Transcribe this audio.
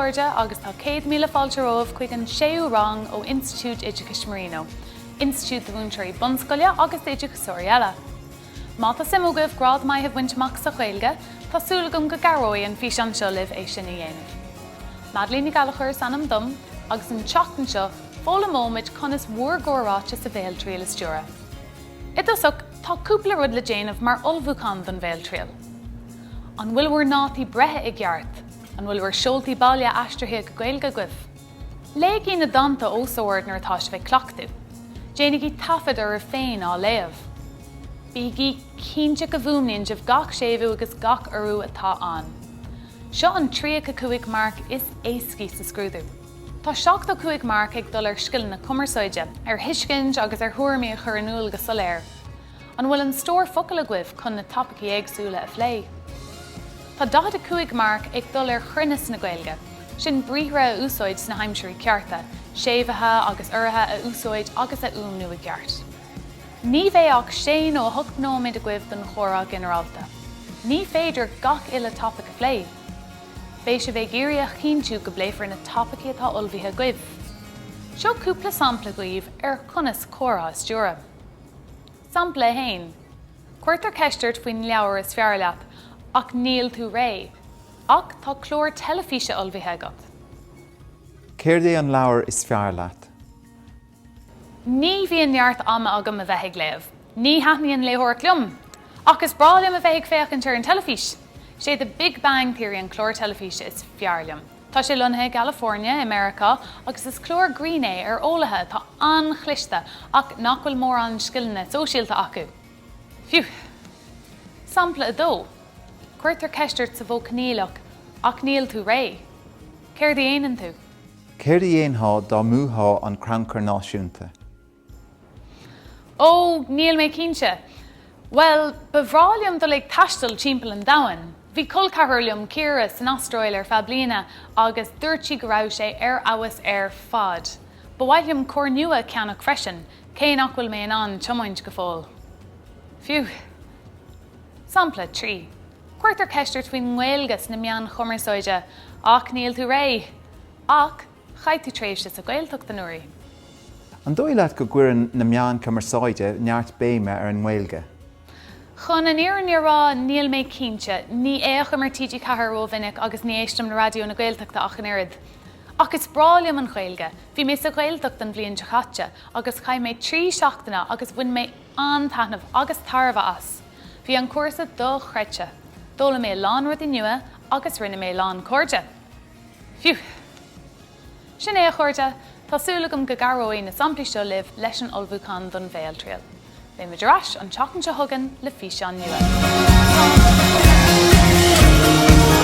chairde agus tá 100,000 fáilte romhaibh chuig an séú rang ó Institiúid Oideachais Marino, institiúid do mhúinteoirí bunscoile agus d'oideachasóirí eile. Má tá suim agaibh grád maith a bhaint amach sa Ghaeilge, tá súil agam go gcabhróidh an físeán seo libh é sin a dhéanamh. Madeleine Ní Ghallchóir is ainm dom agus an tseachtain seo foghlaimeoimid conas bhur gcomhráite sa bhéaltriail a stiúradh. I dtosach, tá cúpla rud le déanamh mar ullmhúchán don bhéaltriail. An bhfuil bhur ndátaí breithe i gceart? An bhfuil bhur seoltaí baile aistrithe go Gaeilge agaibh? Léigí na dánta os ard nuair atá sibh ag cleachtadh. Déanaigí taifead oraibh féin á léamh. Bígí cinnte go bhfuaimníonn sibh gach séimhiú agus gach urú atá ann. Seo an 35 marc is éascaí sa scrúdú. Tá 75 marc ag dul ar scileanna cumarsáide, ar thuiscint agus ar thuairimí a chur in iúl go soiléir. An bhfuil an stór focal agaibh chun na topaicí éagsúla a phlé? Tá 45 marc ag dul ar chruinneas na Gaeilge, sin briathra a úsáid sna haimsirí cearta, séimhithe agus uruithe a úsáid agus a fhuaimniú i gceart. Ní bheidh ach sé nó 8 nóiméad agaibh don chomhrá ginearálta. Ní féidir gach uile topaic a phlé. Beidh sibh ag iarraidh a chinntiú go bpléifear na topaicí atá ullmhaithe agaibh. Seo cúpla sampla dhaoibh ar chonas comhrá a stiúradh. Sampla 1, Cuirtear ceist ort faoin leabhar is fearr leat ach níl tú réidh. Ach tá clár teilifíse ullmhaithe agat. Céard é an leabhar is fearr leat? Ní bhíonn neart ama agam a bheith ag léamh. Ní thaitníonn léitheoireacht liom! Ach is breá liom a bheith ag féachaint ar an teilifís! Sé The Big Bang Theory an clár teilifíse is fearr liom. Tá sé lonnaithe i gCalifornia i Meiriceá agus is clár grinn é ar eolaithe atá an-chliste ach nach bhfuil mórán scileanna sóisialta acu. Phew! Sampla 2, Cuirtear ceist ort sa mhodh coinníollach ach níl tú réidh. Céard a dhéanann tú? Céard a dhéanfá dá mbuafá an Crannchur Náisiúnta? Ó, níl mé cinnte. Bhuel, ba bhreá liom dul ag taisteal timpeall an domhain. Bhí col ceathrar liom, Ciara, san Astráil ar feadh bliana agus dúirt sí go raibh sé ar fheabhas ar fad. Ba mhaith liom carr nua a cheannach freisin, cé nach bhfuil mé in ann tiomáint go fóill. Phew. Sampla 3. Cuirtear ceist ort faoin nGaeilge sna meáin chumarsáide ach níl tú réidh! Ach chaith tú tréimhse sa Ghaeltacht anuraidh. An dóigh leat go gcuireann na meáin chumarsáide neart béime ar an nGaeilge? Chun an fhírinne a rá, níl mé cinnte. Ní fhéachaim ar TG4 rómhinic agus ní éistim le Raidió na Gaeltachta ach an oiread. Ach is breá liom an Ghaeilge. Bhí mé sa Ghaeltacht an bhliain seo caite agus chaith mé 3 seachtaine agus bhain mé an-taitneamh agus tairbhe as. Bhí an cúrsa dochreidte. D'fhoghlaim mé a lán rudaí nua agus rinne mé a lán cairde. Phew! Sin é a chairde, tá súil agam go gcabhróidh na samplaí seo libh leis an ullmhúchán don bhéaltriail. Beimid ar ais an tseachtain seo chugainn le físeán nua. Slán!